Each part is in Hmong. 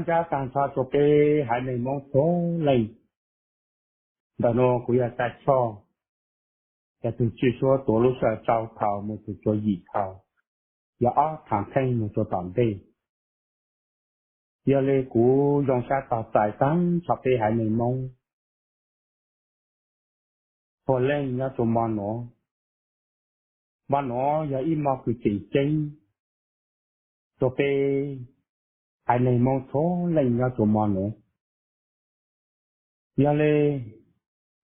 Zaj tag nrho rau peb haiv neeg Hmoob txhua leej. Ntawm no kuv yog Xya Choj, yog tug tswj suab tuav lub sij hawm rau thaum mus txog rau yim thaum, yog ob thaum theej mus rau tom ntej. Yog li kuv zoo sab tog txais tag nrho peb haiv neeg Hmoob txhua leej nyob rau hmo nuav. Hmo nuav yog ib hmo kws tseem ceeb rau peb haiv neeg Hmoob txhua leej nyob rau hmo nuav. Yog li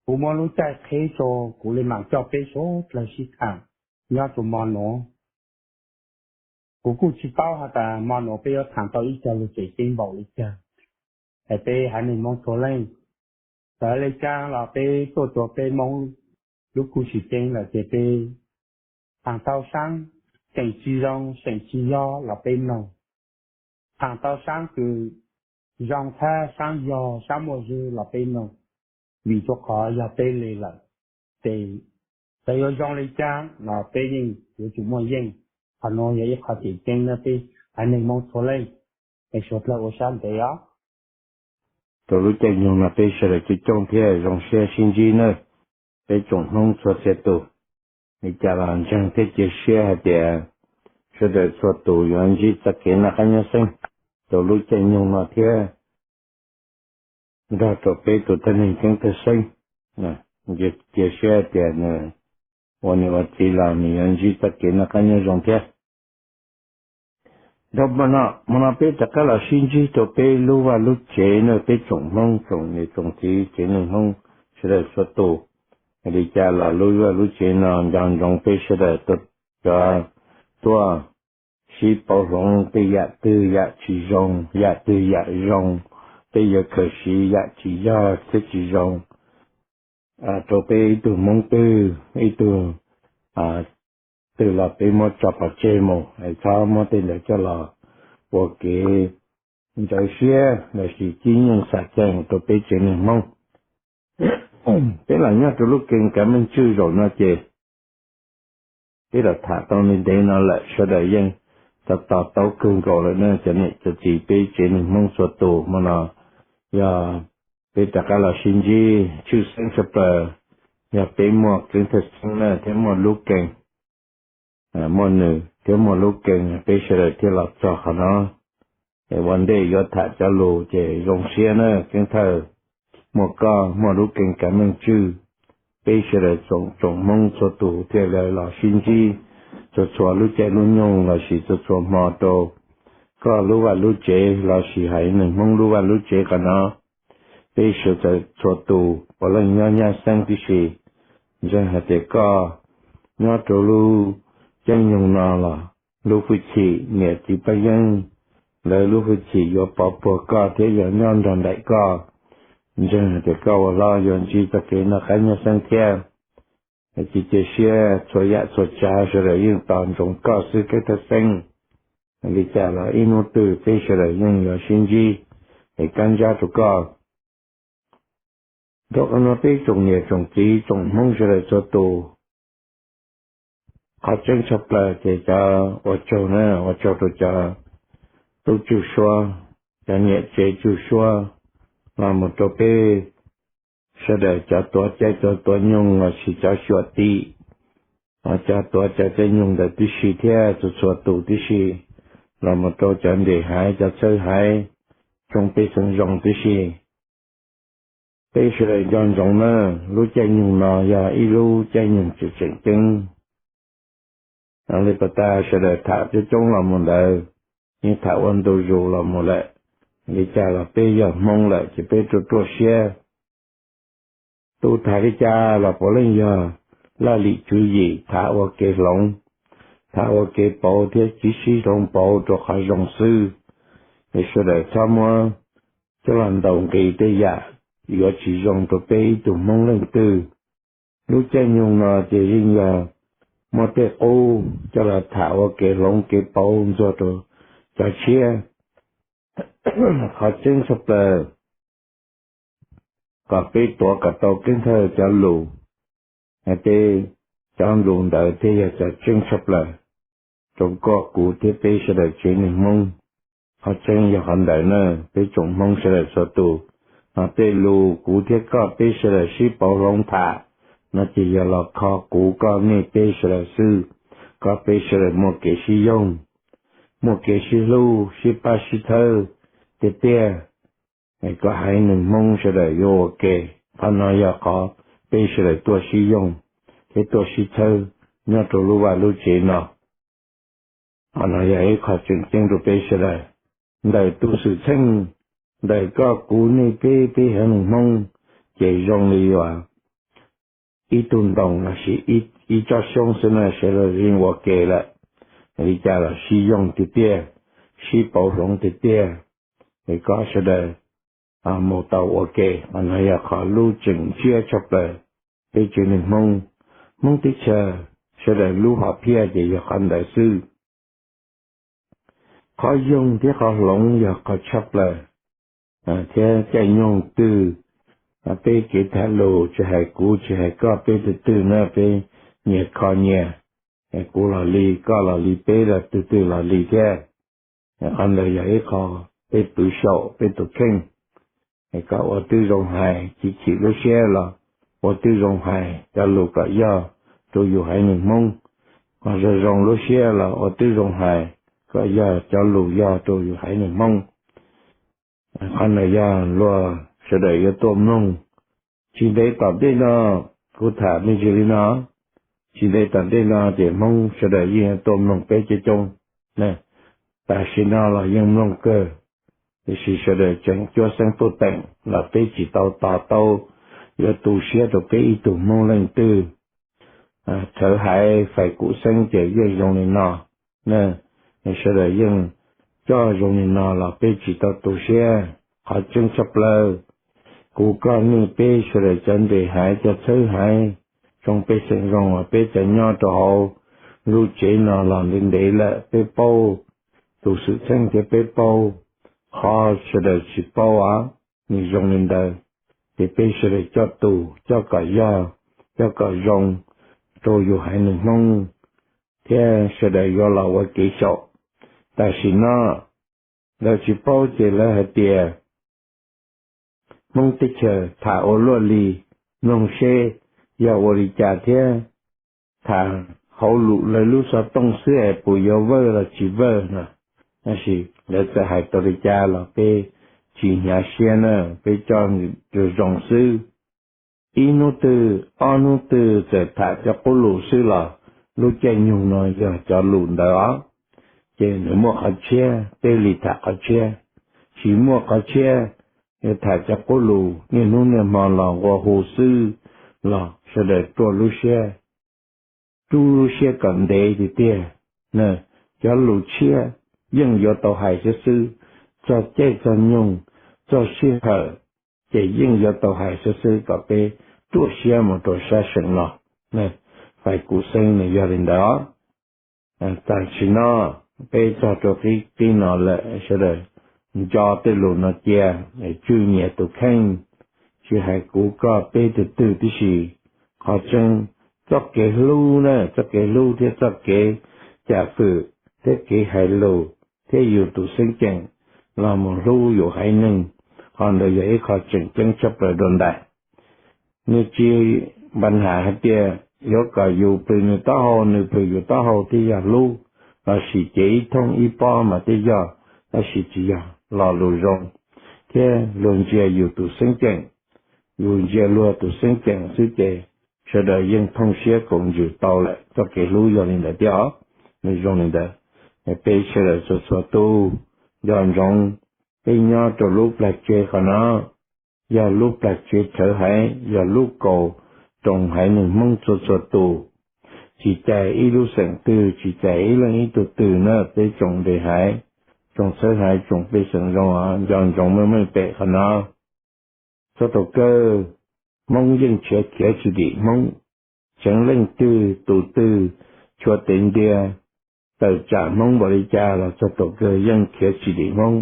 kuv muab lub caij qhib rau kuv li mam coj peb suav dlawg sib tham nyob rau hmo nuav. Kuv kuj tsis paub has tas hmo nuav peb yuav tham tau ib co lug tseem ceeb npaum li cas. Es peb haiv neeg Hmoob txhua leej, txawm le caag los peb tuaj rua peb Hmoob lub kub tsis ceeb lawm ces peb thaam tau saab seem tsis zoo seem tsis yog los peb noog, thaam tau saab kws zoo thab saab yog saab muaj zwg los peb noog, vim rua qhov yog peb le lawm. Ces txawm yuav zoo le caag los peb yeej yuav tsum muaj yeej. Qhov nuav yog ib qho tseem ceeb nawb peb haiv neeg Hmoob txhua leej, es suav dlawg ua sab ntev os. Rau lub caij nyoog no peb sawv daws coob coob thiab zoo siab sib ntsib nawb, peb tsoom Hmoob txhua txhia tus. Li cas los ntseeg thiab cia siab hais tias sawv daws txhua tus yuav ntsib txoj kev noj qab nyob xeeb rau lub caij nyoog no thiab nrog rau peb tus thawj neeg Keeb Thawj Xeeb. Cia siab tias nws ua niam ua txiv los nws yuav ntsib txoj kev noj qab nyob zoo thiab. Dhau hmo no, hmo no peb rov qab los sib ntsib rau peb lub vaj lub tsev na, peb tsoom Hmoob tsoom niam tsoom txiv tsev neeg Hmoob sawv daws txhua tus. Li cas los lub vaj lub tsev no nco ntsoov peb sawv daws cov tuaj sib pauv hloov tej yam twg yam tsis zoo, yam twg yam zoo, peb yuav khaws siv yam tsis yog thiab tsis zoo rau peb ib tug Hmoob twg ib tug twg los peb muab tso pov tseg mus, txhob muab tej ntawd coj los ua kev ntxhov siab lossis cib nyeej xam ceem rau peb tsev neeg Hmoob. Peb los nyob rau lub kee kav meej tswj zaum no ces peb los tham tau ntev no lawm, sawv daws yeej to taub kawg nkaus lawm na cov niam cov txiv peb tsev neeg Hmoob txhua tus. Hmo no yog peb rov qab los sib ntsib tshwj xeeb tshaj plaws yog peb muaj Keeb Thawj Xeeb na thiab muaj Lub Kee, muaj nws thiab muaj Lub Kee peb sawv daws thiaj los txog qhov no. Es ua ntej yuav tham cov lus ces zoo siab na Keeb Thawj, muaj koj muaj Lub Kee kav meej tswj, peb sawv daws tsoom Hmoob txhua tus thiaj li los sib ntsib txhua txhua lub caij lub nyoog lossis txhua txhua hmo rau koj lub vaj lub tsev lossis haiv neeg Hmoob lub vaj lub tsev qhov no. Peb sawv daws txhua tus puav leej nyob nyab xeeb tib si. Ntseeg hais tias koj nyob rau lub caij nyoog no los lub hwj chim niam txiv paj yeeb lawv lub hwj chim yuav pov puag koj thiab yuav nyob nrog nraim koj. Ntseeg hais tias koj ua hlob yuav ntsib txoj kev noj qab nyob xeeb thiab. Cia cia siab txhua yam txhua tsav sawv daws yeej tos ntsoov koj xwb Keeb Thawj Xeeb. Li cas los ib hnub twg peb sawv daws yeej yuav sib ntsib es kab ntsab rau koj. Rau qhov no peb tsoom niam tsoom txiv tsoom Hmoob sawv daws txhua tus, qhov tseeb tshaj plaws ces cov ua tsaug na, ua tsaug rau cov tub tswj suab, cov niam tsev tswj suab, los mus rau peb sawv daws cov tuav caij cov tuav nyoog lossis cov xyuam tim, cov tuav cov caij nyoog ntawd tib si thiab txhua txhua tus tib si, los mus rau cov ntes haiv cov txhawb haiv, tsoo pej xeem zoo tib si. Peb sawv daws nco ntsoov na, lub caij nyoog no yog ib lub caij nyoog tseem tseem ceeb. Li pas tas sawv daws tham coob coob los mus ntawd, yeej tham ua ntu zus los mus lawm. Li cas los peb yog Hmoob lawm ces peb ruaj ruaj siab. Tus tham li cas los puav leej yog laj lim tswv yim tham ua kev hloov, tham ua kev pauv thiab sib sib hloov pauv rau qhov zoo xwb. Es sawv daws txhob muab coj los ntaus nqi tej yam yuav tsis zoo rau peb ib tug Hmoob leej twg. Lub caij nyoog no ces yeej yog muaj tej qub coj los tham ua kev hloov kev pauv ntxuag rau cov tshiab. Qhov tseeb tshaj plaws kom peb tuav kom tau Keeb Thawj cov lus, peb cov lus ntawd thiaj yog cov tseeb tshaj plaws rau koj kuv thiab peb sawv daws tsev neeg Hmoob. Qhov tseeb yog qhov ntawd na, peb tsoom Hmoob sawv daws txhua tus. Ho tej lus kuv thiab koj peb sawv daws sib pauv hloov tham no ces yog los kho kuv koj nej peb sawv daws xwb. Koj peb sawv daws muaj kev sib yoog, muaj kev sib hlub sib pab sib txhawb tiag tiag, kom haiv neeg Hmoob sawv daws yuav ua ke. Qhov no yog qhov peb sawv daws tuaj sib yoog thiab tuaj sib txhawb nyob rau lub vaj lub tsev no. Qhov no yog ib qho tseem ceeb rau peb sawv daws. Ntawm tus xwm txheej, ntawm koj kuv nej peb, peb haiv neeg Hmoob, ces zoo li uas ib tug ntoo lossis ib tsob xyoob xwb na, sawv daws yeej ua ke lawm. Li cas los sib yoog tiag tiag, sib pauv hloov tiag tiag, es kom sawv daws mus tau ua ke. Qhov no yog qhov lub tseem ntsiab tshaj plaws peb tsev neeg Hmoob, Hmoob teb chaws, sawv daws lub hom phiaj ces yog qhov ntawd xwb. Qhov yoog thiab qhov hloov yog qhov tshaj plaws, thiab caij nyoog twg, peb kev tham lus tsis hais kuv tsis hais koj, peb tus twg na peb nyias kho nyias, kuv los li, koj los li, peb los tus twg los li thiab. Qhov ntawd yog ib qho peb pwv xyaum peb tus kheej. Kom ua tib zoo hais, chim chim lub siab los ua tib zoo hais cov lus kom yog rau yus haiv neeg Hmoob. Ho zoo zoo lub siab los ua tib zoo hais kom yog cov lus yog rau yus haiv neeg Hmoob. Qhov ntawd yog luag sawv daws yuav tuaj mloog. Tsis ntev tom ntej no, kuv tham me ntsis li no, tsis ntev tom ntej no ces Hmoob sawv daws yeej yuav tuaj mloog peb coob coob. Tam sim no los yeej mloog kawg, tiam sis sawv daws tseem cuab xeeb tuaj teem los peb tsis tau tos tau yuav tu siab rau peb ib tug Hmoob leej twg. Txhawv haiv fais kuv xeeb ces yeej zoo li no, sawv daws yeej coj zoo li no los peb tsis tau tu siab. Qhov tseeb tshaj plaws, kuv koj nej peb sawv daws cov nres haiv cov txhawb haiv, tsoom pej xeem zoo uas peb cov nyob rau hauv lub tsev no los ntev ntev lawm peb paub, tus xwm txheej thiab peb paub, qhov sawv daws tsis paub os, nws zoo li ntawd, ces peb sawv daws coj tus coj kom yog, coj kom zoo rau yus haiv neeg Hmoob thiab sawv daws yuav los ua kev xyaum. Tam sim no lawv tsis paub ces lawv hais tias Hmoob teb chaws tham ua luaj li, mloog seb yog ua li cas thiab, tham hauv lus lawv lub xov tooj xwb es puas yuav vawj los tsis vawj no. Tab sis lawv txawm hais tau li cas los peb tsis hnyav siab na, peb coj zoo zoo xwb. Ib hnub twg ob hnub twg txawm tham cov qub lus xwb los lub caij nyoog no yog cov lus ntawd os. Ces nws muaj qhov tshiab, peb li tham qhov tshiab. Tsis muaj qhov tshiab, yuav tham cov qub lus niaj hnub niaj hmo los nqua hu xwb los sawv daws ruaj lub siab, rub lub siab kom ntev tiag tiag. Cov lus tshiab yeej yuav tau hais xwb xwb, txog caij txog nyoog, txog sij hawm, ces yeej yuav tau hais xwb xwb kom peb ruaj siab mus rau sab seem no. Fais kuv xeeb nws yog li ntawd os. Tam sim no peb txog rau qib qib no lawm, sawv daws nco tej lus no cia, tswj nyias tus kheej, tsis hais kuv koj peb tus twg tib si. Qhov tseeb, txoj kev hlub na, txoj kev hlub thiab txoj kev cam fwm thiab kev hais lus thiab yus tus xeeb ceem los mus hlub yus haiv neeg, qhov ntawd yog ib qho tseem ceeb tshaj plaws dua ntais. Nws tsis npa nham hais tias yuav kom yus plhws nws taub hau nws plhws yus taub hau thiaj yog hlub, lossis cev ib thooj ib pob mas thiaj yog, tab sis tsis yog. Lo lus zoo thiab luag ntsia yus tus xeeb ceem, yus ntsia luag tus xeeb ceem xwb ces sawv daws yeej thooj siab koom ntsws tau lawm, txoj kev hlub yog li ntawd thiab os. Nws zoo li ntawd, peb sawv daws txhua txhua tus nco ntsoov, peb nyob rau lub plag tsev qhov no yog lub plag tsev rhawv haiv, yog lub kaus roos haiv neeg Hmoob txhua txhua tus. Tsis cais ib lub xeem twg, tsis cais ib leej ib tug twg na, peb tsoom nres haiv, tsoom txhawb haiv, tsoom pej xeem zoo, nco ntsoov meej meej pem qhov no. Txog thaum kawg, Hmoob yeej khiav khiav tsis dim Hmoob. Tseev leej twg tus twg tshua tev ntia tawm tsam Hmoob npaum li cas los txog thaum kawg yeej khiav tsis dim Hmoob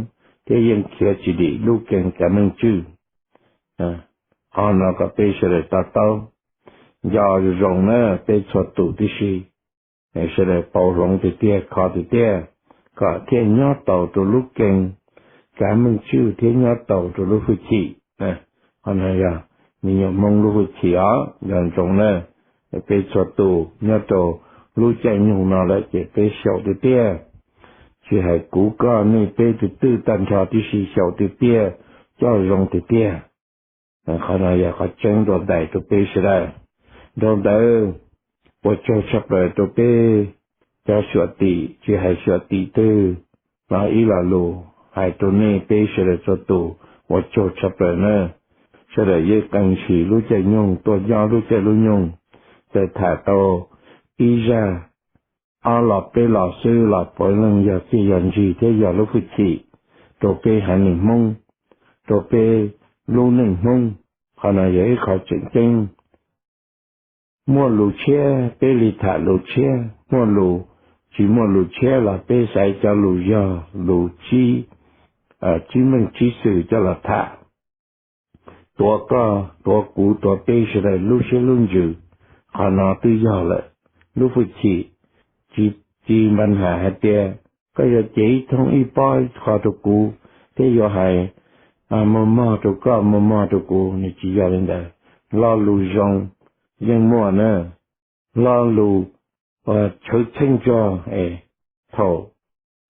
thiab yeej khiav tsis dim lub keeb kav meej tswj. Qhov no kom peb sawv daws to taub, nco zoo na peb txhua tus tib si, sawv daws pauv hloov tiag tiag, kho tiag tiag. kom thiaj nyob taus rau lub kees kav meej tswj thiab nyob taus rau lub hwj chim. Qhov no yog me nyuam Hmoob lub hwj chim os, nco ntsoov na. Peb txhua tus nyob rau lub caij nyoog no lawm ces peb xyaum tiag tiag, tsis hais kuv koj nej peb tus twg tag nrho tib si, xyaum tiag tiag, coj zoo tiag tiag. Qhov no yog qhov tseeb dua ntais rau peb sawv daws. Dhau ntawd, ua tsaug tshaj plaws rau peb cov xyuam tim, tsis hais xyuam tim twg, no ib lo lus hais rau nej peb sawv daws txhua tus, ua tsaug tshaj plaws na. Sawv daws yeej qee sim lub caij nyoog tuaj nyob lub caij lub nyoog, txawm tham tau ib zaj ob los peb los xwb los puav leej yog txiaj yog ntsig thiab yog lub hwj chim rau peb haiv neeg Hmoob, rau peb lub neej Hmoob. Qhov no yog ib qho tseem ceeb. Muaj lus tshiab peb li tham lus tshiab, muaj lus, tsis muaj lus tshiab los peb xaiv cov lus yog lus tsib, tsib meej tsib xwm coj los tham, tuav koj tuav kuv tuav peb sawv daws lub siab lub ntsws. Qhov no twb yog lawm. Lub hwj chim, tsis, tsis npa nham hais tias koj yuav cev ib thooj ib pob ib qho rau kuv thiab yuav hais mog mog rau koj mog mog rau kuv, nws tsis yog li ntawd. Lo lus zoo yeej muaj na. Lo lus tshawv txheej zog es thaum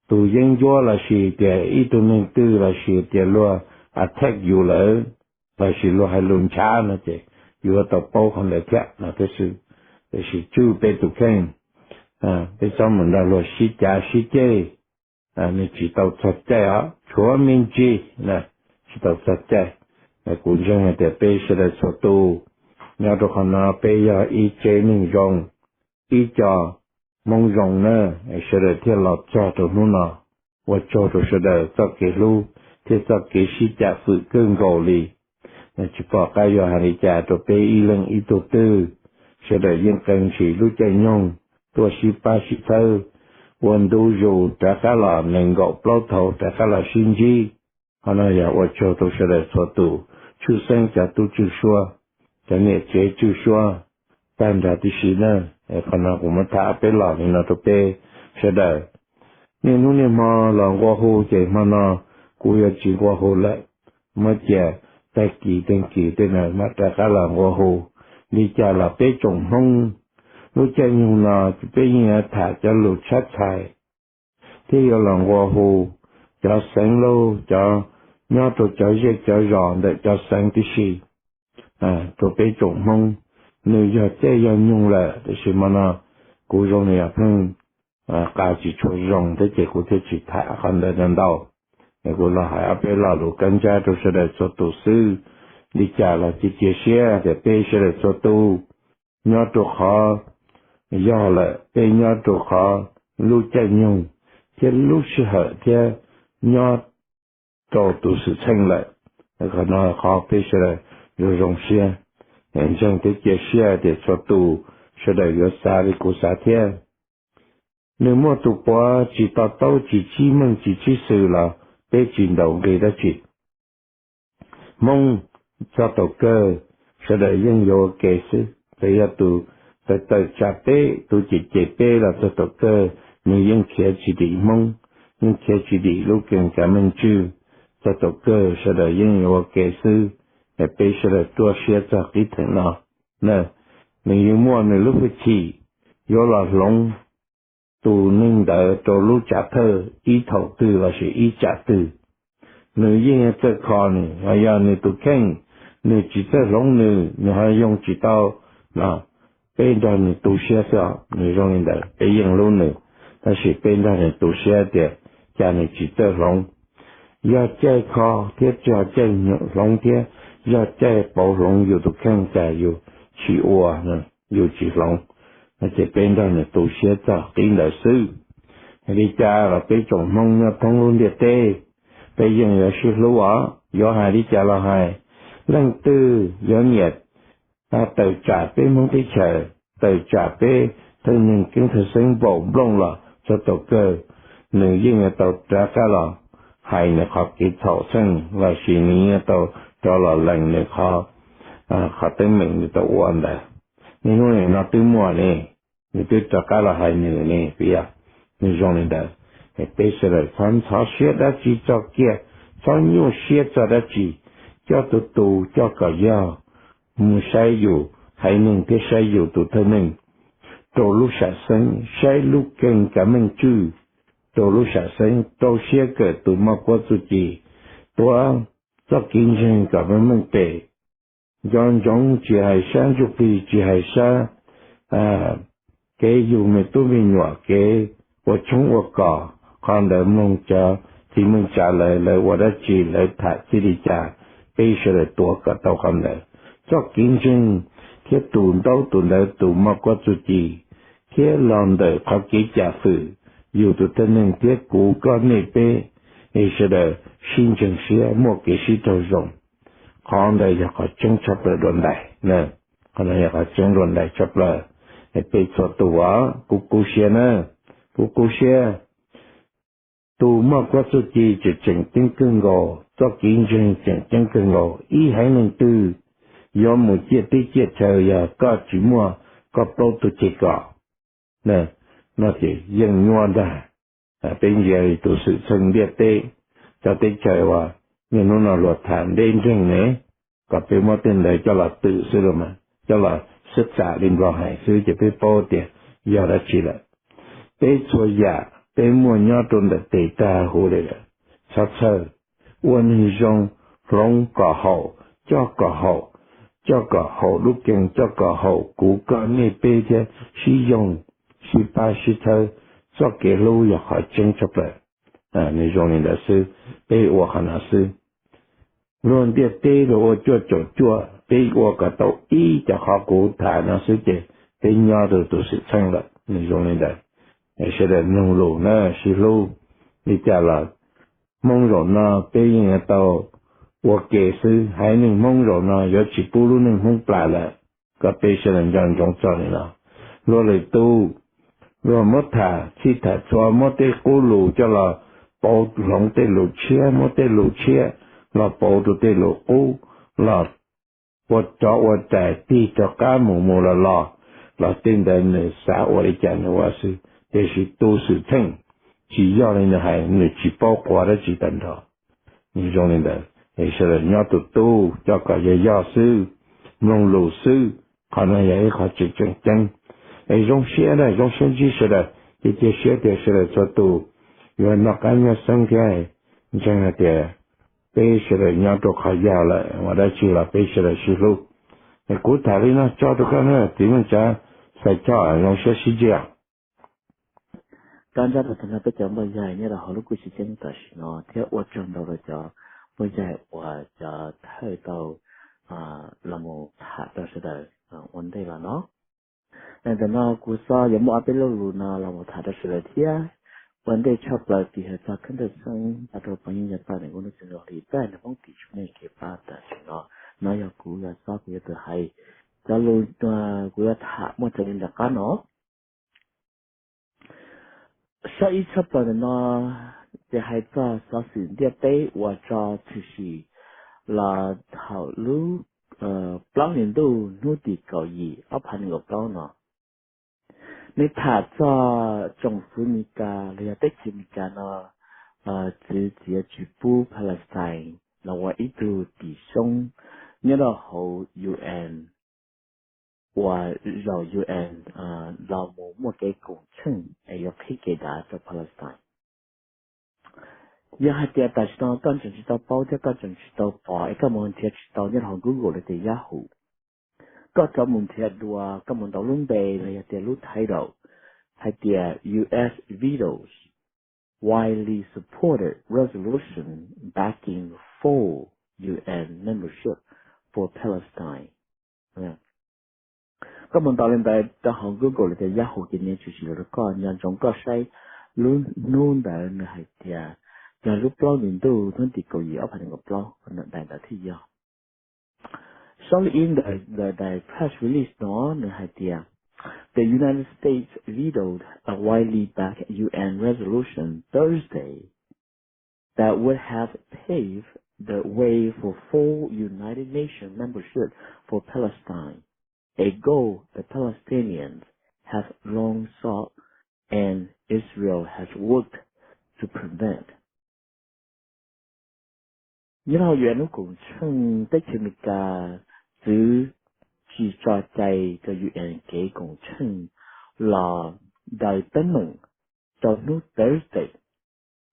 tus yeeb ncuab lossis tias ib tug neeg twg lossis tias luag attack yus lawm, lossis luag hais lus ntshav no ces yuav tau paub qhov ntawd thiab no thiab xwb. Tiam sis tswj peb tus kheej, peb txhob mus nrog luag sib cav sib ceg, nws tsis tau txog caij os, tshuav me ntsis, tsis tau txog caij. Kuv ntseeg hais tias peb sawv daws txhua tus nyob rau qhov no peb yog ib tsev neeg zoo, ib co Hmoob zoo na, sawv daws thiaj los txog rau hnub no. Ua tsaug rau sawv daws txoj kev hlub thiab txoj kev sib cam fwm kawg nkaus li. Tsis pom qab yuav hais li cas rau peb ib leeg ib tug twg, sawv daws yeej qee sim lub caij nyoog tuaj sib pab sib txhawb, ua ntu zus rov qab los nees nkaum plaub thaum rov qab los sib ntsib. Qhov no yog ua tsaug rau sawv daws txhua tus, tshwj xeeb cov tub tswj suab, cov niam tsev tswj suab tag nrho tib si na. Qhov no kuv muab tham peb los li no rau peb sawv daws. Niaj hnub niaj hmo los nqua hu ces hmo no kuv yuav tsis nqua hu lawm, muab cia tag kis teeg kis tej na mam rov qab los nqua hu. Li cas los peb tsoom Hmoob lub caij nyoog no peb yeej yuav tham cov lus tshab txhais thiab yuav los nqua hu cov xeev lauj, cov nyob rau cov zej cov zos ntawm cov xeev tib si rau peb tsoom Hmoob. Nws yog caij yog nyoog lawm, tiam sis hmo no kuv zoo li yog pheej qa tsis tshua zoo thiab ces kuv thiaj tsis tham qhov ntawd ntau. Kuv los hais ob peb lo lus kab ntsab rau sawv daws txhua tus xwb. Li cas los cia cia siab tias peb sawv daws txhua tus nyob rau qhov yog lawm, peb nyob rau qhov lub caij nyoog thiab lub sij hawm thiab nyob rau tus xwm txheej lawm. Qhov no qhov peb sawv daws yuav zoo siab, ntseeg thiab cia siab tias txhua tus sawv daws yuav xav li kuv xav thiab. Nws muaj tus puav tsis to taub tsis tsib meej tsis tsib xwm los peb tsis ntaus nqi dab tsi. Hmoob txog thaum kawg sawv daws yeej yuav ua ke xwb. Txawm yog tus tawm tawm tsam peb, tus cem cem peb los txog thaum kawg nws yeej khiav tsis dim Hmoob, yeej khiav tsis dim lub kees kav meej tswj. Txog thaum kawg sawv daws yeej yuav ua ke xwb. Es peb sawv daws ruaj siab txog qib theem no na, nws yeej muaj nws lub hwj chim yuav los hloov tus neeg ntawd rau lub tsam thawj ib thaum twg lossis ib tsam twg. Nws yeej txawj kho nws, ho yog nws tus kheej nws tsis txawj hloov nws, nws ho yoo tsis tau no, peb nrog nws tu siab xwb os. Nws zoo li ntawd peb yeej hlub nws, tab sis peb nrog nws tu siab tias cas nws tsis txawj hloov. Yog caij kho thiab yog caij hloov thiab yog caij pauv hloov yus tus kheej cas yus tsis ua, yus tsis hloov, no ces peb nrog nws tu siab txog qib ntawd xwb. Li cas los peb tsoom Hmoob nyob thoob lub ntiaj teb, peb yeej yuav sib hlub os. Yuav hais li cas los hais, leej twg yuav nyiam tawm tsam peb Hmoob teb chaws, tawm tsam peb thawj neeg keeb thawj xeeb npaum nplooj los txog thaum kawg nws yeej yuav tau rov qab los hais nws qhov kev txhaum xeej lossis nws yeej yuav tau rov los lees nws qhov, qhov teeb meem nws tau ua ntawd. Niaj hnub nim no twb muaj ne, nws twb rov qab los hais nws ne, puas yog? Nws zoo li ntawd. Peb sawv daws txhob ntxhov siab dab tsi txog kiag, txhob nyuaj siab txog dab tsi, coj tus tus coj kom yog mus saib yus haiv neeg thiab saib yus tus thawj neeg rau lub sam xeeb, saib lub keeg kav meej tswj rau lub sam xeeb, rau siab kawm tus moj kuab txuj ci, tuav txoj kev ntseeg kom meej meej pem. Nco ntsoov tsis hais sab ntsuj plig, tsis hais sab kev yug me tub me nyuam, kev ua tshoob ua kos, qhov ntawd mloog cov txiv neej tsav lawv, lawv ua dab tsi, lawv tham txij li cas, peb sawv daws tuav kom tau qhov ntawd. Txoj kev ntseeg thiab tus ntaub tus ntawv, tus moj kuab txuj ci, thiab los ntawm qhov kev cam fwm yus tus thawj neeg thiab kuv koj nej peb, es sawv daws sib ntseeg siab muaj kev sib raug zoo. Qhov ntawd yog qhov tseeb tshaj plaws dua ntais. Qhov no yog qhov tseeb dua ntais tshaj plaws. Peb txhua tus, kuv kub siab na, kuv kub siab. Tus moj kuab txuj ci tseem tseem ceeb kawg nkaus, txoj kev ntseeg tseem ceeb kawg nkaus. Ib haiv neeg twg yuav mus ciaj teb ciaj chaw, yog koj tsis muaj koj plaub tug ceg kom, no ces yeej nyuaj ntag. Peb ntsia li tus xwm txheej ntiaj teb, cov teb chaws uas niaj hnub no luag tham ntev nreeg ne, kom peb muab tej ntawd coj los twm xwb los mas, coj los xib xam li Nplog hais xwb ces peb paub tias yog dab tsi lawm. Peb txhua yam peb muaj nyob rau ntawm tes tag huv li lawm. Txhob txhawj, ua neeg zoo, hloov kom haum, coj kom haum, coj kom haum lub keeg, coj kom haum kuv koj nej peb thiab sib yoog, sib pab sib txhawb. Txoj kev hlub yog qhov tseeb tshaj plaws. Nws zoo li ntawd xwb, peb ua qhov no xwb. Luag ntiaj teb luag ua cuaj caum cuaj, peb ua kom tau ib co qhov kuv tham no xwb ces peb nyob rau tus xwm txheej lawm. Nws zoo li ntawd. Sawv daws mloog lus na, sib hlub. Li cas los Hmoob zaum no peb yeej yuav tau ua ke xwb, haiv neeg Hmoob zaum no yuav tsis pub lub neej Hmoob plam lawm. Kom peb sawv daws nco ntsoov txog li no. Luag lwm tus, luag muab tham txhij tham txhua, muab tej qub lus coj los pauv hloov tej lus tshiab, muab tej lus tshiab los pauv rau tej lus qub, los ua cov ua rais tig rov qab mus mus los los, los tej ntawd nws xav ua li cas nws ua xwb, tiam sis tus xwm txheej tsis yog li nws hais, nws tsis paub quav dab tsi tag nrho. Nws zoo li ntawd, es sawv daws nyob tus tub coj kom yog yog xwb, mloog lus xwb. Qhov no yog ib qhov tseem tseem ceeb. Es zoo siab na, zoo siab ntsib sawv daws, cia cia siab tias sawv daws txhua tus yuav noj qab nyob xeeb thiab ntseeg hais tias peb sawv daws nyob rau qhov yog lawm, ua dab tsi los peb sawv daws sib hlub. Es kuv tham li no tso rau koj na, txiv neej tsav Xais Choj, zoo siab sib ntsib. Koj nco rau tag nrho peb cov npoj yaig nyob rau hauv lub kuj si ceeb tam sim no thiab ua tsaug ntau rau cov npoj yaig uas cov thawj tau los mus tham rau sawv daws ua ntej los no. Ntawm no kuv xav yuav muab ob peb lo lus no los mus tham rau sawv daws thiab. Ua ntej tshaj plaws tiv hawm txog kheej tawj xeeb npaj rau phooj ywg nyob tau ntawm kuv hnub txwv nkaus li peb nws Hmoob tim tsuj nej kev pab tam sim no. No yog kuv yog xob kuv yuav tus hais cov lus kuv yuav tham muaj raws li nram qab no. Sab ib tshaj plaws ntawm no ces hais txog xov xwm ntiaj teb uas tso tshwm sim los thaum lub plaub hlis ntuj hnub tim kaum yim ob phav nees nkaum plaub no. Nws tham txog tsoom fwv Meskas los yog teb chaws Meskas no txwv txiav tsis pub Palestine los ua ib tug tim xyoob nyob rau hauv U N, uas zaum U N los mus muaj kev koom tsheej es yuav qhib kev dav rau Palestine. Yog hais tias tam sim no koj tseem tsis tau paub thiab koj tseem tsis tau pom es koj mus nrhiav tsis tau nyob rau hauv Google los tias Yahoo, koj rov mus nrhiav dua, koj mus ntaus lub npe los yog tias lub title hais tias U S vetoes widely supported resolution backing full U N membership for Palestine. Koj mus ntaus li ntawd rau hauv Google los tias Yahoo ces nws tshwm sim los rau koj, nco ntsoov koj saib lub hnub ntawd nws hais tias yog lub plaub hlis ntuj hnub tim kaum yim ob phav nees nkaum plaub, daim ntawd thiaj yog. Sab li ib ntawm daim press release no nws hais tias, The United States vetoed a widely backed U N resolution Thursday that would have paved the way for full United Nations membership for Palestine, a goal the Palestinians have long sought and Israel has worked to prevent. Nyob rau hauv U N lub koom tsheej, teb chaws Amelikas txwv tsis tso cai rau U N kev koom tsheej los daws teeb meem rau hnub Thursday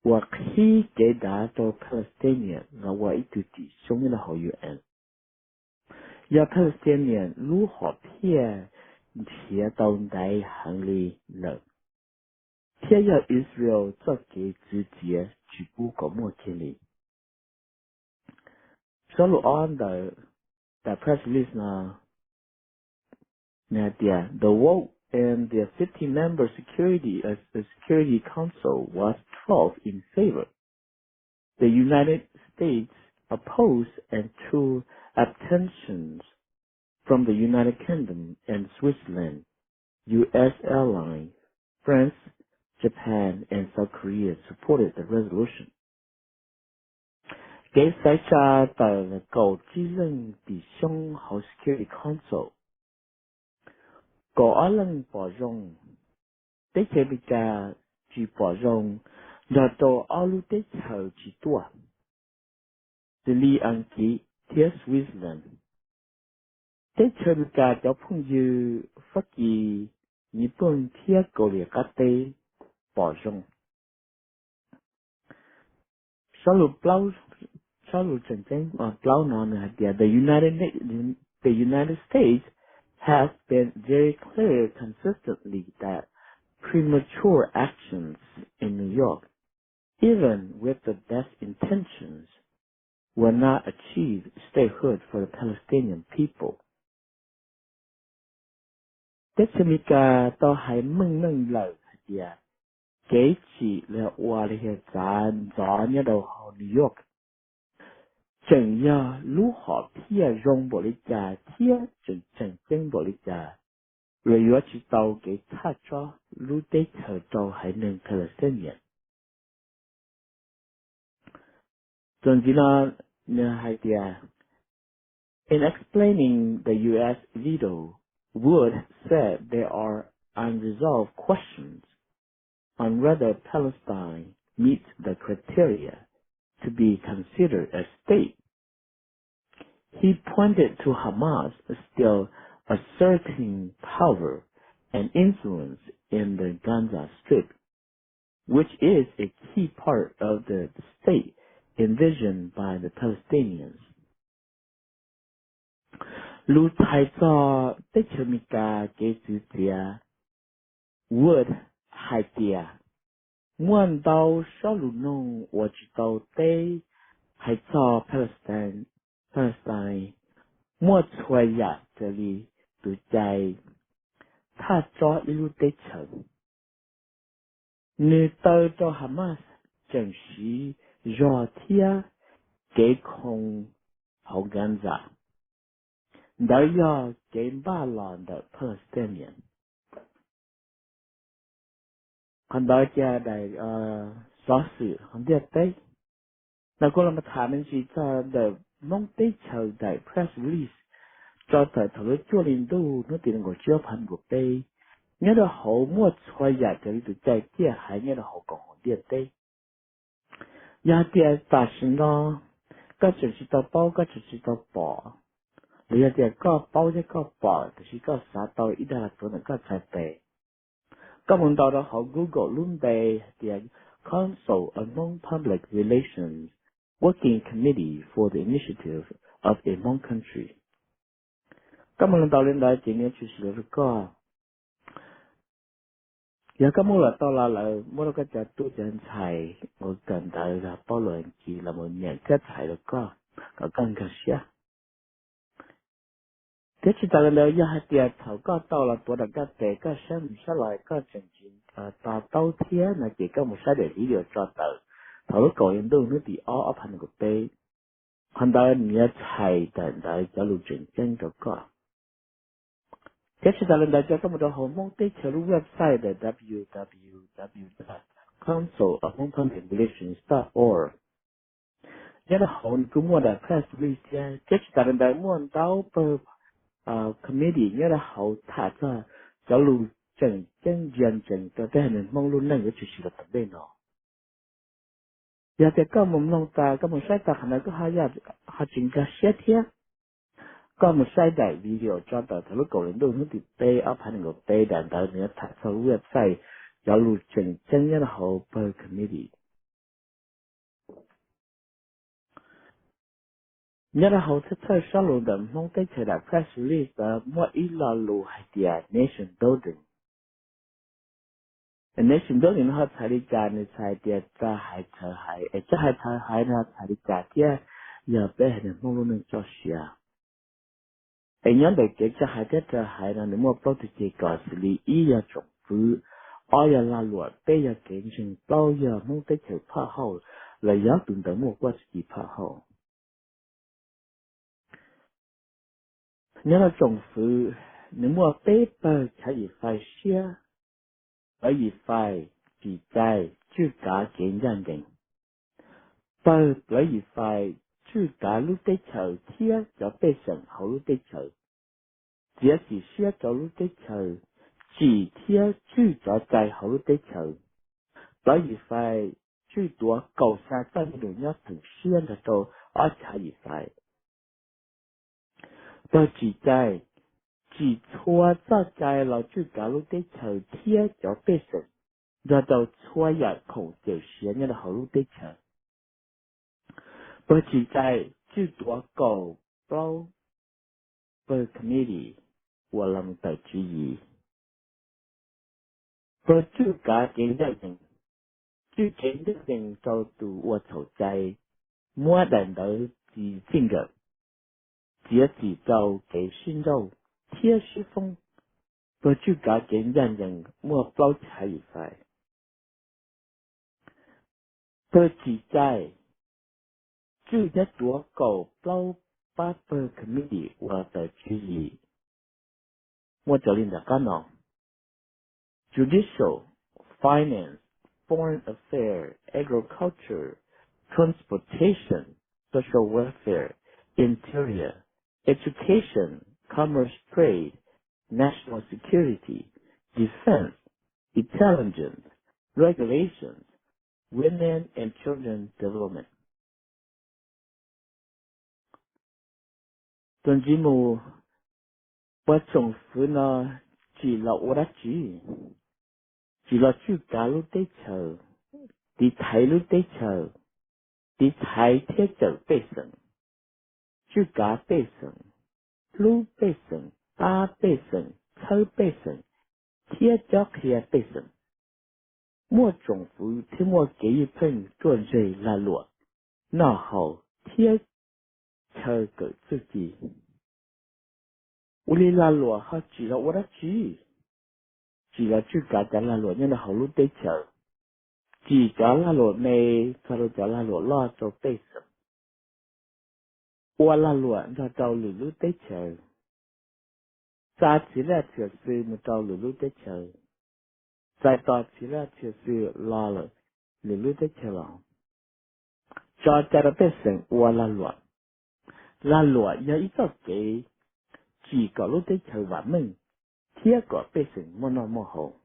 uas qhib kev dav rau Palestinian los ua ib tug tim xyoob nyob rau hauv U N. Yog Palestinian lub hom phiaj nrhiav tau ntaiv heev li lawm, thiab yog Israel txoj kev txwv txiav tsis pub kom muaj kiag li. Xov lus ob ntawm daim press release no nws hais tias the vote in the fifteen member security, uh, security council was twelve in favor. The United States opposed and two abstentions from the United Kingdom and Switzerland. U S ally, France, Japan and South Korea supported the resolution. Kev xaiv tsa tawm kaum tsib leej tim xyoob hauv Security Council, kaum ob leej pom zoo, teb chaws Amelikas tsis pom zoo nrog rau ob lub teb chaws tsis tuaj, xws li Askiv thiab Switzerland. Teb chaws Amelikas cov phooj ywg Fab Kis, Nyij Pooj thiab Kaus Lim Qab Teb pom zoo. Xov lus plaub, xov lus tseem ceeb plaub no nws hais tias the United, the United States has been very clear consistently that premature actions in New York, even with the best intentions, will not achieve statehood for the Palestinian people. Teb chaws Amelikas tau hais meej meej lawm hais tias kev tsim los ua li yog txav ntxov nyob rau hauv New York tseem yog lub hom phiaj zoo npaum li cas thiab tseem tseem ceeb npaum li cas los yuav tsis tau kev txhaj tsob lub teb chaws rau haiv neeg Palestinian. Txuas ntxiv no nws hais tias, in explaining the U S veto, Wood said there are unresolved questions on whether Palestine meets the criteria to be considered a state. He pointed to Hamas still asserting power and influence in the Gaza Strip, which is a key part of the state envisioned by the Palestinians. Lus txhais txog teb chaws Amelikas kev txwv txiav, Wood hais tias muaj ntau sob lus noog uas tsis tau teb hais txog Palestine, Palestine muaj txhua yam raws li tus cai txhaj tsob ib lub teb chaws. Nws taw rau Hamas tseem siv zog thiab kev khoo hauv Gaza. Ntawd yog kev npaj los ntawm Palestinian. Qhov ntawd cia daim xov xwm hauv ntiaj teb no kuj los tham me ntsis txog ntawm Hmoob teb chaws daim press release tso tawm thaum lub cuaj hli ntuj hnub tim nees nkaum tsib ob phav nees nkaum peb. Nyob rau hauv muaj txhua yam raws li tus cai thiaj hais nyob rau hauv koom haum ntiaj teb. Yog hais tias tam sim no koj tseem tsis tau paub, koj tseem tsis tau pom, los yog tias koj paub thiab koj pom tiam sis koj xav tau ib dag los tuav ntawm koj txhais tes, koj mus ntaus rau hauv Google lub npe hais tias Council of Hmong Public Relations Working Committee for the Initiative of a Hmong Country. Koj mus ntaus li ntawd ces nws tshwm sim los rau koj. Yog koj muaj los tau los lawm, muab rau koj cov tub cov ntxhais uas kawm ntawv los paub lus Askiv los mus nyeem thiab txhais rau koj kom koj nkag siab. Thiab tsis tas li ntawd, yog hais tias thaum koj tau los tuav rau koj tes, koj saib mus saib los koj tseem tsis to taub thiab no ces koj mus saib daim video tso tawm thaum lub kaum hli ntuj hnub tim ob ob phav nees nkaum peb. Qhov ntawd nws yuav txhais tawm ntawd cov lus tseem ceeb rau koj. Thiab tsis tas li ntawd, coj koj mus rau hauv Hmoob teb chaws lub website ntawm w w w dot council of hmong public relations dot org. Nyob rau hauv nws kuj muaj daim press release thiab, thiab tsis tas li ntawd muaj ntau pawg committee nyob rau hauv tham txog cov lus tseem ceeb ntsia ntsees rau tej haiv neeg Hmoob lub neej yuav tshwm sim los tom ntej no. Yog tias koj mus mloog tas, koj mus saib tas qhov ntawd koj ho tsis nkag siab thiab, koj mus saib daim video tso tawm thaum lub kaum hli ntuj hnub tim peb ob phav nees nkaum peb, daim ntawd nws yuav tham txog lub website cov lus tseem ceeb nyob rau hauv Pawg Committee. Nyob rau hauv thawj thawj sab lus ntawm Hmoob teb chaws daim press release ntawd muaj ib lo lus hais tias nation building. Nation building no ho txhais li cas? Nws txhais tias txawj hais txawj hais, es txawj hais txawj hais no txhais li cas thiab? Yog peb haiv neeg Hmoob lub neej txoj sia. Es nyob ntawm kev txawj hais thiab txawj hais no nws muaj plaub tug ceg kom xws li ib yog tsoom fwv, ob yog lag luam, peb yog kev ntseeg, plaub yog Hmoob teb chaws phaj hauj, los yog tus ntawd muaj kuaj txuj ci phaj hauj. Nyob rau tsoom fwv, nws muaj peb pawg chav yim fais siab: plawv yim fais, tsim cai, tswj kav kev ncaj ncees. Pawg plawv yim fais tswj kav lub teb chaws thiab cov pej xeem hauv lub teb chaws, txiav txim siab rau lub teb chaws, tsim thiab tswj cov cai hauv lub teb chaws. Plawv yim fais tswj tuav kaum xya txoj me nyuam nyob theem siab nrog rau ob chav yim fais. Pawg tsim cai, tsim txhua txoj cai los tswj kav lub teb chaws thiab cov pej xeem nrog rau txhua yam khoom cawm siav nyob rau hauv lub teb chaws. Pawg tsim cai tswj tuav kaum plaub pawg committee uas los tawm tswv yim. Pawg tswj kav kev ncaj ncees, tswj kev ncaj ncees rau tus ua txhaum cai, muab daim ntawv txi txij nkawm, txiav txim rau kev sib nrauj thiab sib foob. Pawg tswj kav kev ncaj ncees muaj plaub chav yim fais. Pawg tsim cai tswj thiab tuav kaum plaub pab pawg committee uas tawm tswv yim. Muaj raws li ntawm qab no: Judicial, Finance, Foreign Affairs, Agriculture, Transportation, Social Welfare, Interior, Education, Commerce, Trade, National Security, Defense, Intelligence, Regulations, Women and Children Development. Txuas ntxiv mus, puas tsoom fwv no tsim los ua dab tsi? Tsim los tswj kav lub teb chaws, tiv thaiv lub teb chaws, tiv thaiv thiab cawm pej xeem, tswj kav pej xeem, hlub pej xeem, pab pej xeem, txhawb pej xeem, thiab cob qhia pej xeem. Muaj tsoom fwv thiab muaj kev ywj pheej ruaj ntseg lag luam, noj haus thiab chaw kawm txuj ci. Ua li lag luam ho tsim los ua dab tsi? Tsim los tswj kav cov lag luam nyob rau hauv lub teb chaws, tsim cov lag luam me txog rau cov lag luam loj rau pej xeem, ua lag luam nrog rau lwm lub teb chaws, xa txhia laj txhia xwm mus rau lwm lub teb chaws, txais tos txhia laj txhia xwm los lwm lub teb chaws los, tso cai rau pej xeem ua lag luam. Lag luam yog ib txoj kev tsim kom lub teb chaws vam meej thiab kom pej xeem muaj noj muaj haus.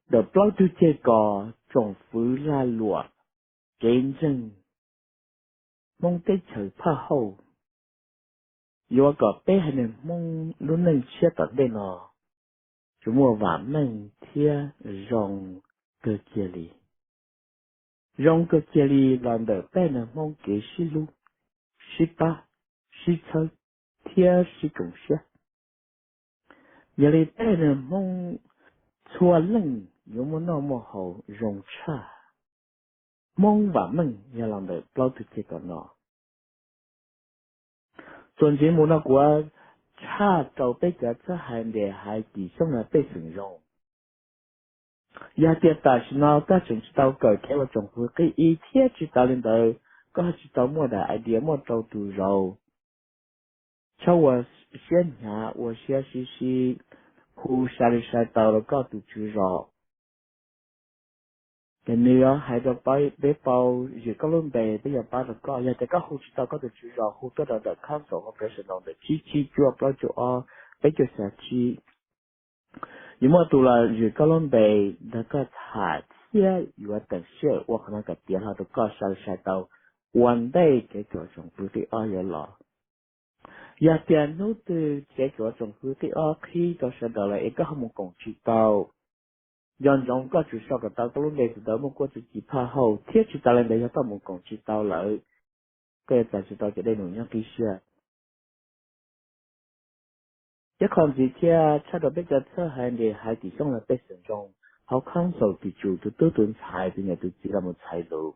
Ntawm plaub tug ceg kos, tsoom fwv, lag luam, kev ntseeg, Hmoob teb chaws phaj hauj, yuav ua kom peb haiv neeg Hmoob lub neej tshiab tom ntej no tsuas muaj vam meej thiab zoo kawg kiag li. Zoo kawg kiag li los ntawm peb haiv neeg Hmoob kev sib hlub, sib pab, sib txhawb thiab sib koom siab. Yog li peb haiv neeg Hmoob txhua leej yuav muaj noj muaj haus zoo tshaj. Hmoob vam meej yog los ntawm plaub tug ceg kos no. Txuas ntxiv mus no kuv tshaj rau peb cov txawj hais ntes hais tim xyoo no pej xeem zoo. Yog tias tam sim no koj tseem tsis tau kawm kev ua tsoom fwv qib ib thiab tsis tas li ntawd koj tsis tau muaj daim idea muaj rau tus zaus, txhob ua siab hnyav ua siab sib sib hu sai li sai tau rau koj tus tswv zos. Ces nws yuav hais rau peb paub, zwm koj lub npe peb yuav pab rau koj. Yog tias koj hu tsis tau koj tus tswv zos, hu tuaj rau ntawm council operation ntawm tsib tsib cuaj plaub cuaj ob peb cuaj xya tsib. Yuav muaj tus los zwm koj lub npe, nrog koj tham, thiab yuav teem sij hawm ua qhov no kom tiav hlo rau koj sawv sai tau ua ntej kev tsuam tsoom fwv thib ob yuav los. Yog tias hnub twg kev tsuam tsoom fwv thib ob qhib rau sawv daws lawm es koj ho mus koom tsis tau, nco ntsoov koj tsum sau kom tau koj lub npe tus ntawd muaj kuab txuj ci phaj hauj, thiab tsis tas li ntawd yog koj mus koom tsis tau lawm, koj yuav txais tsis tau cov dej num nyob qib siab. Ib qho ntxiv thiab tshaj rau peb cov txhawb haiv nres haiv tim xyoo los pej xeem zoo, hauv council tim tsum tus tub tus ntxhais tus niam tus txiv los mus txhais lus,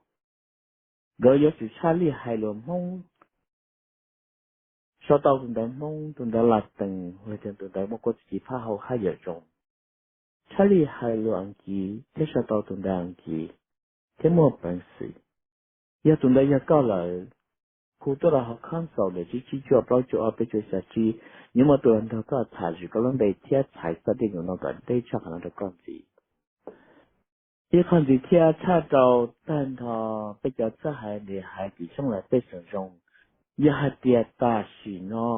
nkawd yuav tsum tshaj lij hais lus Hmoob, sau tau tus ntawv Hmoob, tus ntawv Latees los yog tus ntawv muaj kuab txuj ci phaj hauj hab yawm zoo, tshaj lij hais lus Askiv thiab sau tau tus ntawv Askiv thiab muaj peev xwm. Yog tus ntawd yog koj lawm, hu tuaj rau hauv council ntawm tsib tsib cuaj plaub cuaj ob peb cuaj xya tsib, yuav muaj tus los nrog koj tham zwm koj lub npe thiab txhais txoj dej num no kom deb tshaj qhov no rau koj ntxiv. Ib qho ntxiv thiab tshaj rau tag nrho peb cov txhawb haiv nres haiv tim xyoo los pej xeem zoo, yog hais tias tam sim no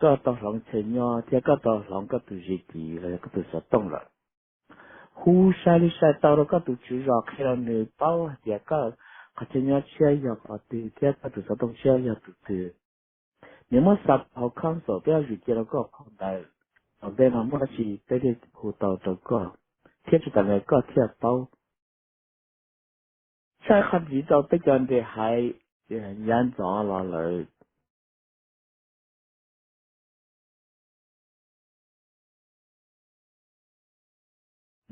koj tau hloov chaw nyob thiab koj tau hloov koj tus zes tis los yog koj tus xov tooj lawm, hu sai li sai tau rau koj tus tswv zos qhia rau nws paub hais tias koj qhov chaw nyob tshiab yog qhov twg thiab koj tus xov tooj tshiab yog tus twg. Nws muab xa hauv council, peb yuav tsum cia rau koj phau ntawv, tom ntej no muaj dab tsi peb thiaj hu tau rau koj, thiab tsis tas li koj thiaj paub. Tshaj qhov ntxiv rau peb cov nres haiv yav ntxov los lawm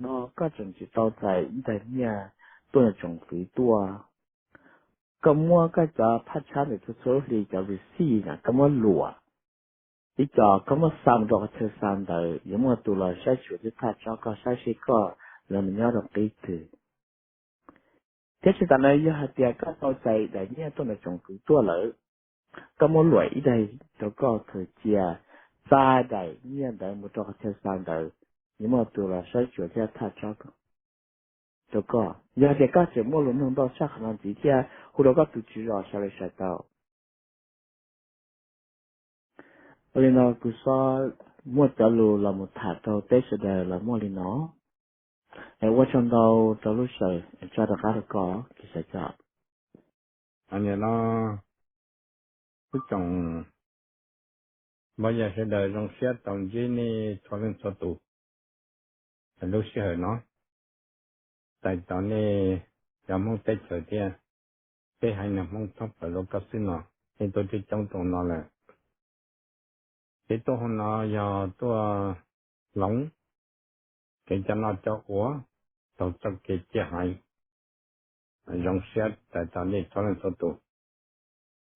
no koj tseem tsis tau txais ib daim nyiaj tuaj ntawm tsoom fwv tuaj, koj muab koj cov phaj tshab ntawm txhua txhua lub hli cov receipt na koj muab luam, ib co koj muab xa mus rau qhov chaw xa ntawd, yuav muaj tus los saib xyuas thiab thaj tsob koj saib seb koj yuav mus nyob rau qib twg. Thiab tsis tas na, yog hais tias koj tau txais daim nyiaj tuaj ntawm tsoom fwv tuaj lawm, koj muab luam ib daim rau koj khaws cia, xa daim nyiaj ntawd mus rau qhov chaw xa ntawd, yuav muaj tus los saib xyuas thiab thaj tsob rau koj. Yog hais tias koj tseem muaj lus nug ntau tshaj qhov no ntxiv thiab hu rau koj tus tswv zos sawv daws sawv tau. Ua li no kuv xob muaj cov lus los mus tham rau peb sawv daws los muaj li no. Es ua tsaug ntau rau lub sij hawm tso rov qab rau koj, kis sawv cov. Niam no, ib tsoom npoj yawg sawv daws zoo siab tau ntsib nej txhua leej txhua tus lub sij hawm no. Txais tos nej cov Hmoob teb chaws thiab peb haiv neeg Hmoob thoob plaws rau koj xwb no, nej tuaj coob coob rau no lawm. Kev tuaj hauv no yog tuaj hloov kev coj noj coj ua, taug txoj kev ciaj haiv. Zoo siab txais tos nej txhua leej txhua tus.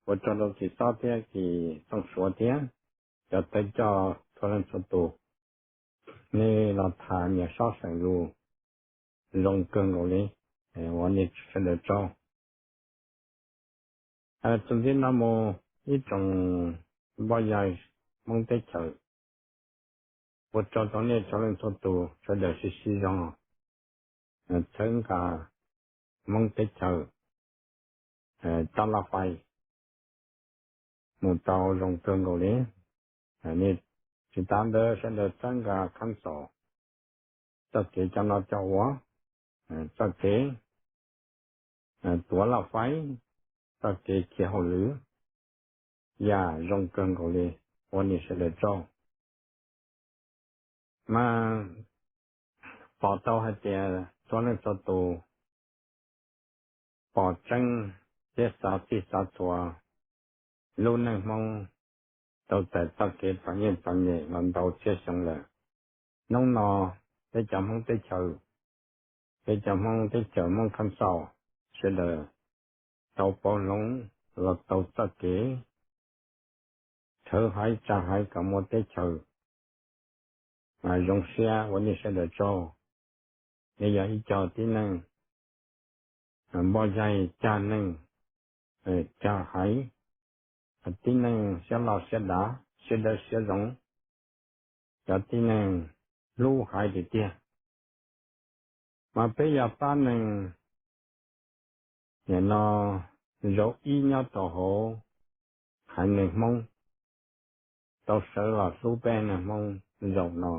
Ua tsaug rau Kis Xob thiab Kis Txooj Suav thiab cov thawj coj txhua leej txhua tus, nej los tham niam Sob Seem lus zoo kawg nkaus li, ua nej sawv daws tsaug. Txuas ntxiv no mus, ib tsoom npoj yawg Hmoob teb chaws, ua tsaug rau nej txhua leej txhua tus sawv daws sib sib zog txhawb nqa Hmoob teb chaws coj laj fais mus tau zoo kawg nkaus li. Tsis tas ntawd sawv daws txhawb nqa khab xaus txoj kev coj noj coj ua, txoj kev tuav laj fais, txoj kev khiav hauj lwm, yam zoo kawg nkaus li, ua nej sawv daws tsaug. Mas pom tau hais tias txhua leej txhua tus pom tseeb thiab xav txhij xav txhua lub neej Hmoob tau txais txoj kev txom nyem txom nyem los ntau txhiab xyoo lawm. Hnub no peb cov Hmoob teb chaws, peb cov Hmoob teb chaws Hmoob khab xaus sawv daws tau pauv hloov los tau txoj kev rhawv haiv tsa haiv kom muaj teb chaws. Mas zoo siab ua nej sawv daws tsaug. Nej yog ib co tib neeg npoj yaig cag neeg, cag haiv, tib neeg siab loj siab dav siab dawb siab zoo, cov tib neeg hlub haiv tiag tiag. Mas peb yog pab neeg nim no zaum ib nyob rau hauv haiv neeg Hmoob, tau sawv los hlub peb neeg Hmoob zaum no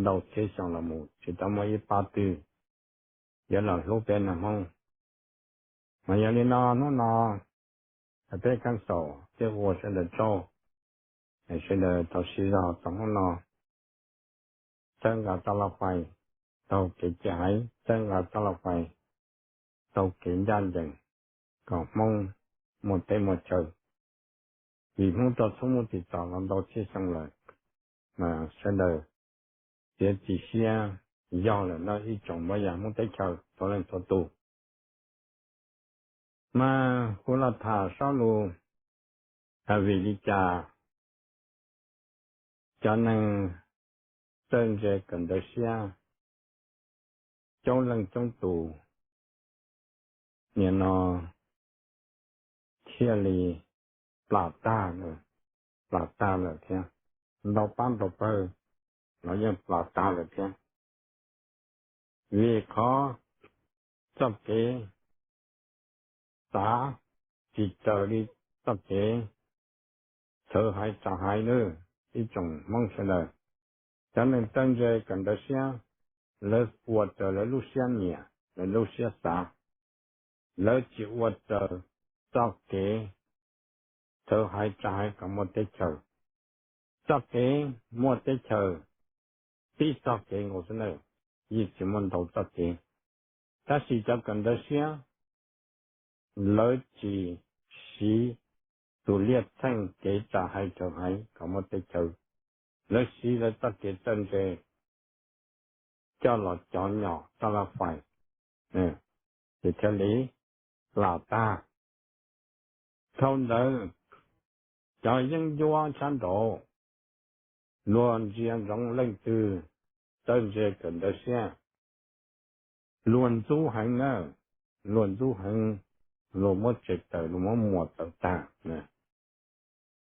ntau txhiab xyoo los mus tsis tau muaj ib pab twg yuav los hlub peb neeg Hmoob. Mas yog li no hnub no peb cancel thiab ua sawv daws tsaug, sawv daws tau sib zog txog hnub no, txhawb nqa txoj laj fais taug kev cai haiv, txhawb nqa txoj laj fais taug kev ncaj ncees, kom Hmoob muaj teb muaj chaw. Vim Hmoob tuaj txhub muaj tsim txom los ntau txhiab xyoo lawm, mas sawv daws txiav txim siab yog lawm no ib tsoom pab yam Hmoob teb chaws txhua leej txhua tus. Mas kuv los tham sob lus, vim li cas cov neeg txawj ntse kawm ntawv siab coob leej coob tus nim no thiaj li plam tag, plam tag lawm thiab, ntau pab ntau pawg los yeej plam tag lawm thiab. Vim qhov txoj kev xav tsis raws li txoj kev txhawv haiv tsa haiv nawb ib tsoom Hmoob sawv daws. Cov neeg txawj ntse kawm ntawv siab, lawv ua raws lawv lub siab nyiam, lawv lub siab xav, lawv tsis ua raws txoj kev txhawv haiv tsa haiv kom muaj teb chaws. Txoj kev muaj teb chaws tib txoj kev nkaus xwb na, yeej tsis muaj ntau txoj kev. Tab sis cov kawm ntawv siab, lawv tsis siv tus liaj txheej kev tsa haiv txhawv haiv kom muaj teb chaws, lawv siv lawv txoj kev txawj ntse coj los cov nyom txoj laj fais, ces thiaj li plam tag. Dhau ntawd, cov yeeb ncuab sab nraud, luag ntsia ntsoov leej twg txawj ntse kawm ntawv siab, luag ntxub heev na, luag ntxub heev, luag muab tshem tawm, luag muab muas tawm tag.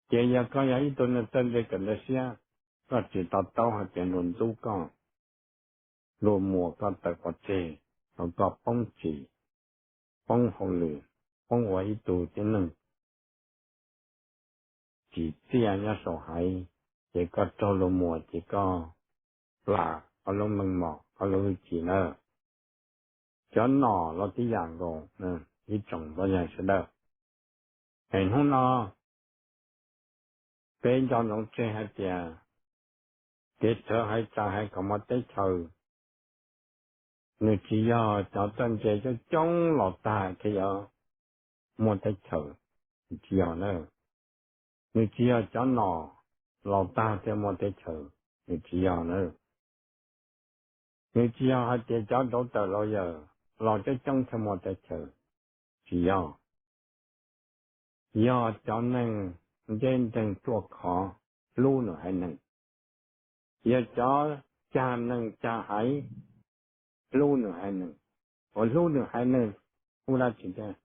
Ces yog koj yog ib tug neeg txawj ntse kawm ntawv siab, koj tsis to taub hais tias luag ntxub koj, luag muas koj tawm pov tseg, los koj poob tsim, poob hauj lwm, poob ua ib tug tib neeg tsim txiaj nyob saum haiv, ces koj raug luag muas ces koj plam koj lub meej mom koj lub hwj chim na. Cov nom los tib yam nkaus, ib tsoom pab yam sawv daws. Es hnub no peb nco ntsoov tseg hais tias kev txhawv haiv tsa haiv kom muaj teb chaws, nws tsis yog cov txawj ntse coob coob los tag thiaj yuav muaj teb chaws, nws tsis yog na. Nws tsis yog cov nom los tag thiaj muaj teb chaws, nws tsis yog na. Nws tsis yog hais tias cov daughter lawyer los coob coob thiaj muaj teb chaws, tsis yog. Yog cov neeg ncej nceeg ruaj khov hlub nws haiv neeg, yog cov cag neeg cag haiv hlub nws haiv neeg. Uas hlub nws haiv neeg hu dab tsi tias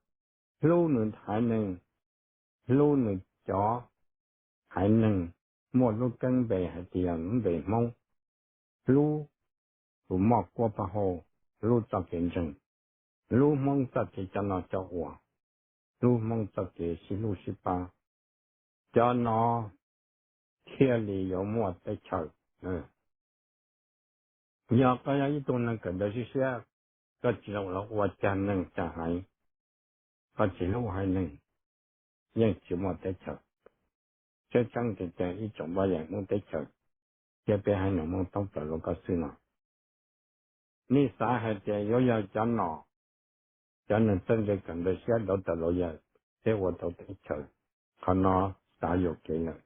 hlub nws haiv neeg, hlub nws cov haiv neeg muaj lub keeb npe hais tias lub npe Hmoob, hlub tus moj kuab paj hau, hlub txoj kev ntseeg, hlub Hmoob txoj kev cov no cov ua, hlub Hmoob txoj kev sib hlub sib pab, cov no thiaj li yuav muaj teb chaws. Yog koj yog ib tug neeg kawm ntawv siab siab, koj tsis los ua cag neeg cag haiv, koj tsis hlub haiv neeg, yeej tsis muaj teb chaws. Tseeb tseeb tiag tiag ib tsoom pab yam Hmoob teb chaws thiab peb haiv neeg Hmoob thoob plaws lub koj xwb no, nej xav hais tias yuav yog cov nom, cov neeg txawj ntse kawm ntawv siab daughter lawyer thiaj ua tau teb chaws, qhov no xav yuam kev lawm.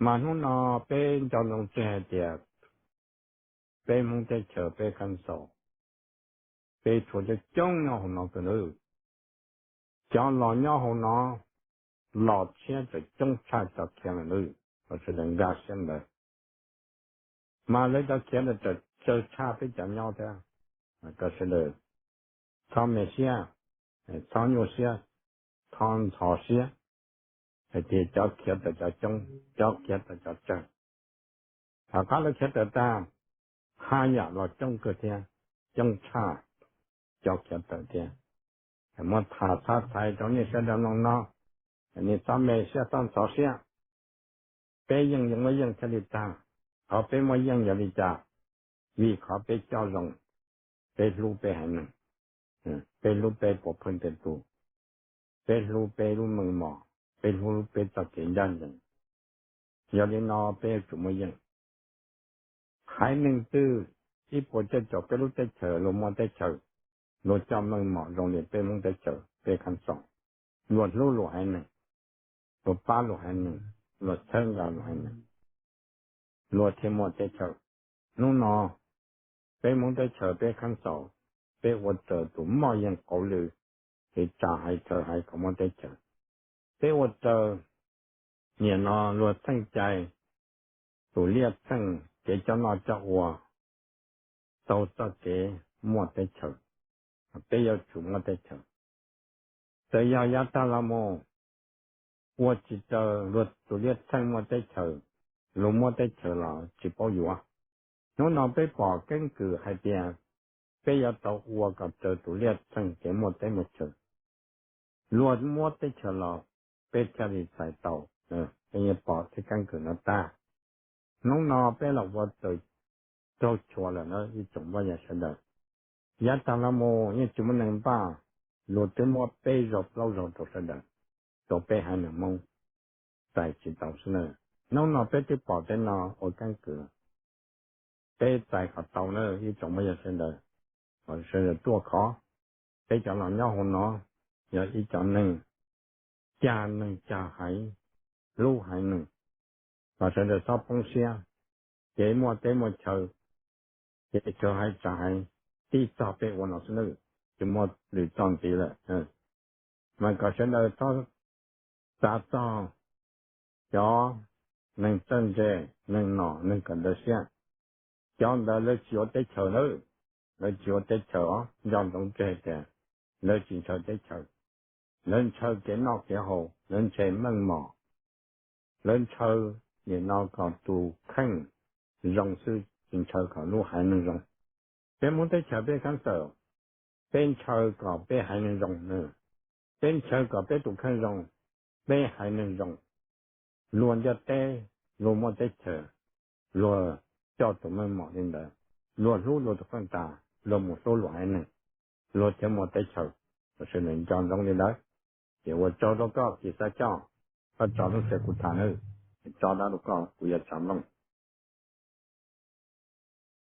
Mas hnub no peb nco ntsoov tseg hais tias peb Hmoob teb chaws peb kab xaus, peb tshuav coob coob nyob hauv no kawg nawb. Cov los nyob hauv no los tshiab txawm coob tshaj cov khiav lawm nawb, kom sawv daws nkag siab ntawd. Mas lawv cov khiav ntawd txawm tsawg tshaj peb cov nyob thiab. Kom sawv daws txhob me siab, txhob nyuaj siab, txhob ntxhov siab hais tias cov khiav tawm cov coob, cov khiav tawm cov tsawg. Tom qab lawv khiav tawm tag, haj yam los coob kawg thiab, coob tshaj cov khiav tawm thiab. Muab tham txhab txhais rau nej sawv daws mloog no, nej txhob me siab txhob ntxhov siab. Peb yeej yuav muaj yeej thiaj li tag. Qhov peb muaj yeej yog li cas? Vim qhov peb coj zoo. peb hlub peb haiv neeg, peb hlub peb puas pheej tej tug, peb hlub peb lub meej mom, peb hlub peb txoj kev ncaj ncees. Yog li no peb yuav tsum muaj yeej. Haiv neeg twg ib puas cuaj caum peb lub teb chaws luag muaj teb chaws, luag coj meej mom zoo li peb Hmoob teb chaws peb khab xaus, luag hlub luag haiv neeg, luag pab luag haiv neeg, luag txhawb nqa luag haiv neeg, luag thiaj muaj teb chaws. Hnub no peb Hmoob teb chaws peb khab xaus, peb ua raws tus moj yeej qauv lw, kev tsa haiv chaw haiv kom muaj teb chaws. Peb ua raws, nim no luag txheej cai, tus liaj txheej kev coj noj coj ua, taug txoj kev muaj teb chaws, peb yuav tsum muaj teb chaws. Txawm yog yav tag los mus ua tsis raws luag tus liaj txheej muaj teb chaws, luag muab teb chaws los tsis paub yuav. Hnub no peb pom keeb kwm hais tias peb yuav tau ua kom raws tus liaj txheej kev muaj teb muaj chaws. Luag muab teb chaws los peb thiaj li txais tau. Peb yeej pom tej keeb kwm no tag. Hnub no peb los ua raug chua lawm na ib tsoom phooj ywg sawv daws. Yav tag los mus yeej tsis muaj neeg npaj, luag twb muab peb zaug plaub zaug rau sawv daws, rau peb haiv neeg Hmoob txais tsis tau xwb na. Hnub no peb twb pom tej no ua keeb kwm, peb txais kom tau na ib tsoom phooj ywg sawv daws. Kom sawv daws tuaj khov, peb cov los nyob hauv no yog ib cov neeg cag neeg cag haiv, hlub haiv neeg, kom sawv daws txhob poob siab. Kev muaj teb muaj chaw, kev chaw haiv tsa haiv, tib txog peb ua no xwb nawb, tsis muaj lwm txoj ntxiv lawm. Mas kom sawv daws txhob xav txog cov neeg txawj ntse, neeg nom neeg kawm ntawv siab, cov ntawd lawv tsis yuav teb chaws lawm, lawv tsis yuav teb chaws os. Nco ntsoov tseg tias lawv tsis ntshaw teb chaws, lawv ntshaw kev noj kev haus, lawv ntshaw meej mom, lawv ntshaw nim no kom tus kheej zoo xwb, tsis ntshaw kom lub haiv neeg zoo. Peb Hmoob teb chaws peb khab xaus, peb ntshaw kom peb haiv neeg zoo, peb ntshaw kom peb tus kheej zoo, peb haiv neeg zoo. Luag ntiaj teb, luag muaj teb chaws, luag coj tus meej mom li ntawd, luag hlub luag tus kheej tas, luag mus hlub luag haiv neeg, luag thiaj muaj teb chaws. Kom sawv daws nco ntsoov li ntawd. Ces ua tsaug rau koj Kis Xab Coj, koj tso lub sij hawm kuv tham nawb, tso dab rau koj kuv yuav tsa mloog.